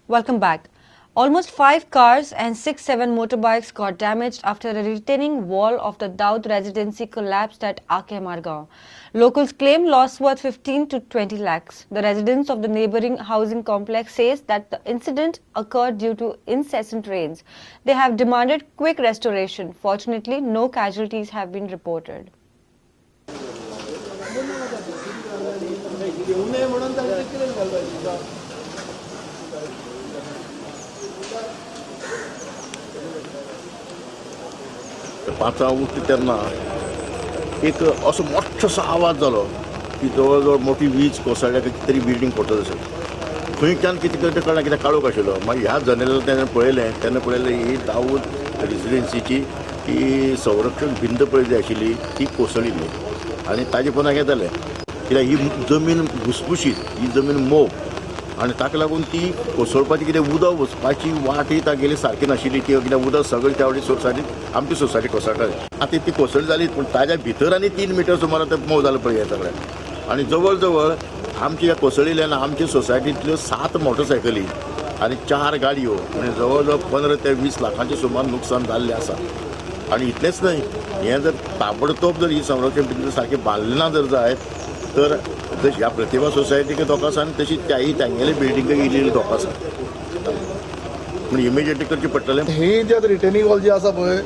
Welcome back. Almost 5 cars and 6-7 motorbikes got damaged after a retaining wall of the Daud residency collapsed at Aake Margao. Locals claim loss worth 15 to 20 lakhs. The residents of the neighboring housing complex says that the incident occurred due to incessant rains. They have demanded quick restoration. Fortunately, no casualties have been reported. पांचांक उठले तेन्ना एक असो मोठोसो आवाज जालो की जवळ जवळ मोठी वीज कोसळ्ळ्या कितें तरी बिल्डींग पडटलें अशें. खंयच्यान कितें करता कळना, कित्याक काळोख आशिल्लो. मागीर ह्या जनेलान तेन्ना पळयलें, तेन्ना पळयलें ही दाऊद रेजिडेन्सीची ही संरक्षण भिंत पळय जी आशिल्ली ती कोसळिल्ली आनी ताजे पोंदा हें जालें. कित्याक ही जमीन भुसभुशीत, ही जमीन मोव आनी ताका लागून ती कोसळपाची कितें उदक वचपाची वाटय तागेली सारकी नाशिल्ली. ती कित्याक उदक सगळें त्या वटेन सोसायटीत आमची सोसायटी कोसळटाली. आतां ती कोसळी जाली पूण ताज्या भितर आनी 3 मिटर सुमार आतां मोव जालां पळय हें सगळें. आनी जवळ जवळ आमच्या ह्या कोसळिल्ल्यान आमच्या सोसायटींतल्यो 7 मोटरसायकली आनी 4 गाडयो आनी जवळ जवळ 15 ते 20 लाखांचें सुमार नुकसान जाल्लें आसा. आनी इतलेंच न्हय, हें जर ताबडतोब जर ही संरक्षण भिंत सारकी बांदली ना जर जायत तर तशी ह्या प्रतिभा सोसायटीक धोको आसा आनी तशी त्याही तांगेले बिल्डिंगेक इल्ली धोको आसा. पूण इमिजिएटली करचें पडटलें. ही जी आतां रिटेनिंग वॉल जी आसा पळय,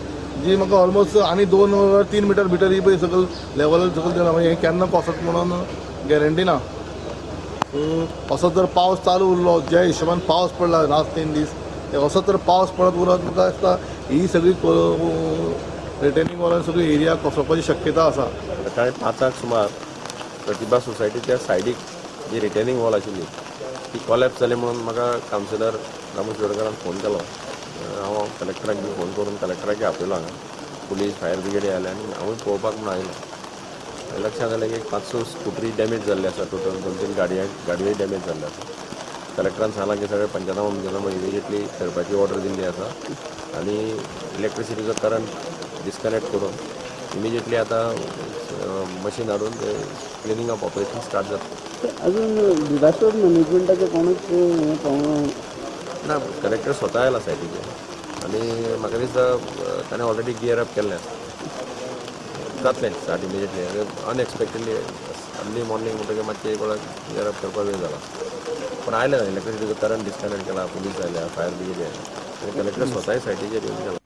जी म्हाका ऑलमोस्ट आनी 2 वा 3 मिटर भितर ही पळय सकयल लेवल सकयल देंवला. म्हणजे हें केन्ना कोसळत म्हणून गॅरंटी ना. असो जर पावस चालू उरलो, ज्या हिशोबान पावस पडला लास्ट 3 दीस, असो जर पावस पडत उरत म्हाका दिसता ही सगळी रिटेनिंग वॉलान सगळी एरिया कोसळपाची शक्यता आसा. सकाळी 5 सुमार प्रतिभा सोसायटीच्या सायडीक जी रिटेनिंग वॉल आशिल्ली ती कॉलॅप्स जाली म्हणून म्हाका कावन्सिलर रामू शिरोडकारान फोन केलो. हांव कलेक्टराक बी फोन करून कलेक्टराक आपयलो हांगा. पुलीस फायर ब्रिगेड आयले आनी हांवूय पळोवपाक म्हणून आयलो. लक्षांत आयलें की 5-6 स्कुटरी डॅमेज जाल्ले आसा, टोटल 2-3 गाडयोय डॅमेज जाल्ले आसा. कलेक्टरान सांगलां की सगळे पंचनामा इमिजिएटली करपाची ऑर्डर दिल्ली आसा आनी इलेक्ट्रिसिटीचो करंट डिस्कनेक्ट करून इमिजिएटली आतां मशीन हाडून ते क्लिनींग अप ऑपरेशन स्टार्ट जाता. अजून डिझास्टर मॅनेजमेंटाचें कोणूच हें पावना ना. कलेक्टर स्वता आयला सायटीचेर आनी म्हाका दिसता ताणें ऑलरेडी गियर अप केल्लें आसा. जातलें start immediately. Unexpectedly early morning म्हणटकीर मातशें गियर अप करपाक वेळ जाला, पूण आयलें ना. इलेक्ट्रिसिटीचो करंट डिस्कनेक्ट केला, पुलीस आयल्या, फायर ब्रिगेड आयल्या आनी कलेक्टर स्वताय सायटीचेर येवन गेला.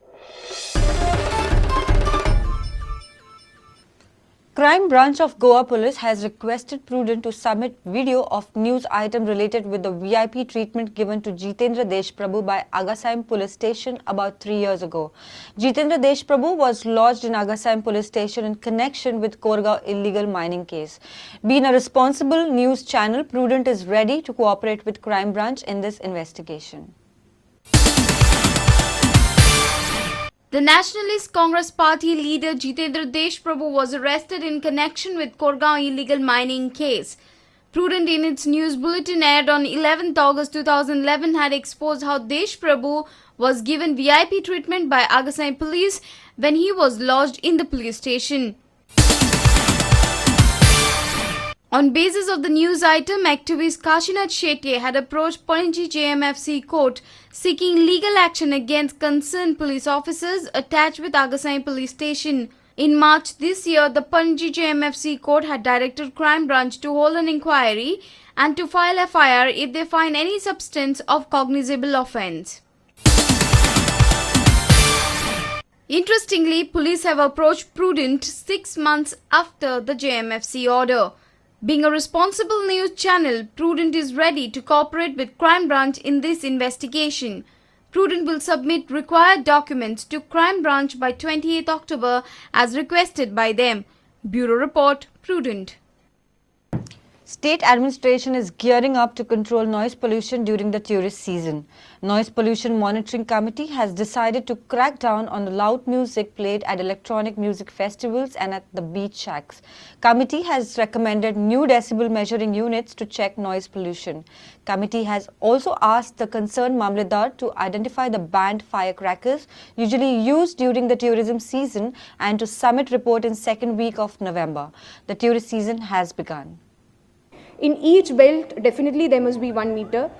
Crime Branch of Goa Police has requested Prudent to submit video of news item related with the VIP treatment given to Jitendra Deshprabhu by Agassaim Police Station about 3 years ago. Jitendra Deshprabhu was lodged in Agassaim Police Station in connection with Korgaon illegal mining case. Being a responsible news channel, Prudent is ready to cooperate with Crime Branch in this investigation. The Nationalist Congress Party leader Jitendra Deshprabhu was arrested in connection with Korgaon illegal mining case. Prudent in its news bulletin aired on 11th August 2011 had exposed how Deshprabhu was given VIP treatment by Agassaim police when he was lodged in the police station. On basis of the news item, activist Kashinath Shetye had approached Panaji JMFC court seeking legal action against concerned police officers attached with Agassaim police station. In March this year, the Panaji JMFC court had directed Crime Branch to hold an inquiry and to file FIR if they find any substance of cognizable offence. Interestingly, police have approached Prudent 6 months after the JMFC order. Being a responsible news channel, Prudent is ready to cooperate with Crime Branch in this investigation. Prudent will submit required documents to Crime Branch by 28th October as requested by them. Bureau Report, Prudent. State administration is gearing up to control noise pollution during the tourist season. Noise Pollution Monitoring Committee has decided to crack down on the loud music played at electronic music festivals and at the beach shacks. Committee has recommended new decibel measuring units to check noise pollution. Committee has also asked the concerned Mamledar to identify the banned firecrackers usually used during the tourism season and to submit report in second week of November. The tourist season has begun. In each belt, definitely there must be 1 meter.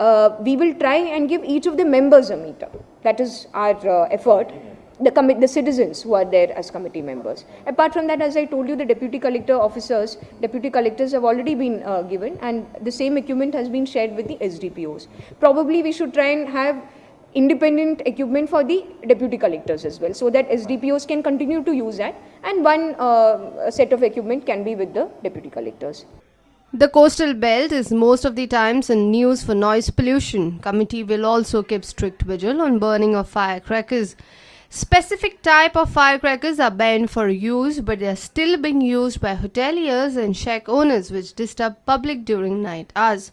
We will try and give each of the members a meter. That is our effort. The citizens who are there as committee members. Apart from that, as I told you, the deputy collector officers, deputy collectors have already been given, and the same equipment has been shared with the SDPOs. Probably we should try and have independent equipment for the deputy collectors as well, so that SDPOs can continue to use that, and one set of equipment can be with the deputy collectors. The coastal belt is most of the times in news for noise pollution. Committee will also keep strict vigil on burning of firecrackers. Specific type of firecrackers are banned for use, but they are still being used by hoteliers and shack owners, which disturb public during night hours.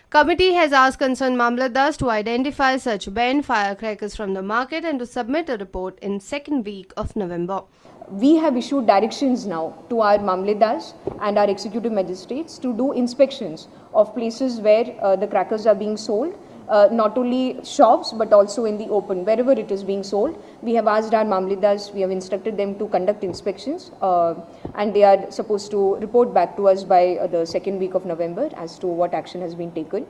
Committee has asked concerned Mamlatdars to identify such banned firecrackers from the market and to submit a report in second week of November. We have issued directions now to our Mamlatdars and our executive magistrates to do inspections of places where the crackers are being sold, not only shops but also in the open, wherever it is being sold. We have asked our Mamlatdars, we have instructed them to conduct inspections, and they are supposed to report back to us by the second week of November as to what action has been taken.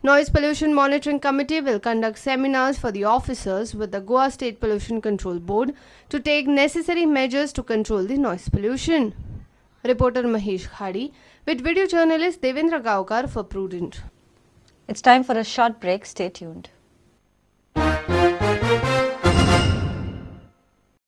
Noise Pollution Monitoring Committee will conduct seminars for the officers with the Goa State Pollution Control Board to take necessary measures to control the noise pollution. Reporter Mahesh Khadi with video journalist Devendra Gaokar for Prudent. It's time for a short break. Stay tuned.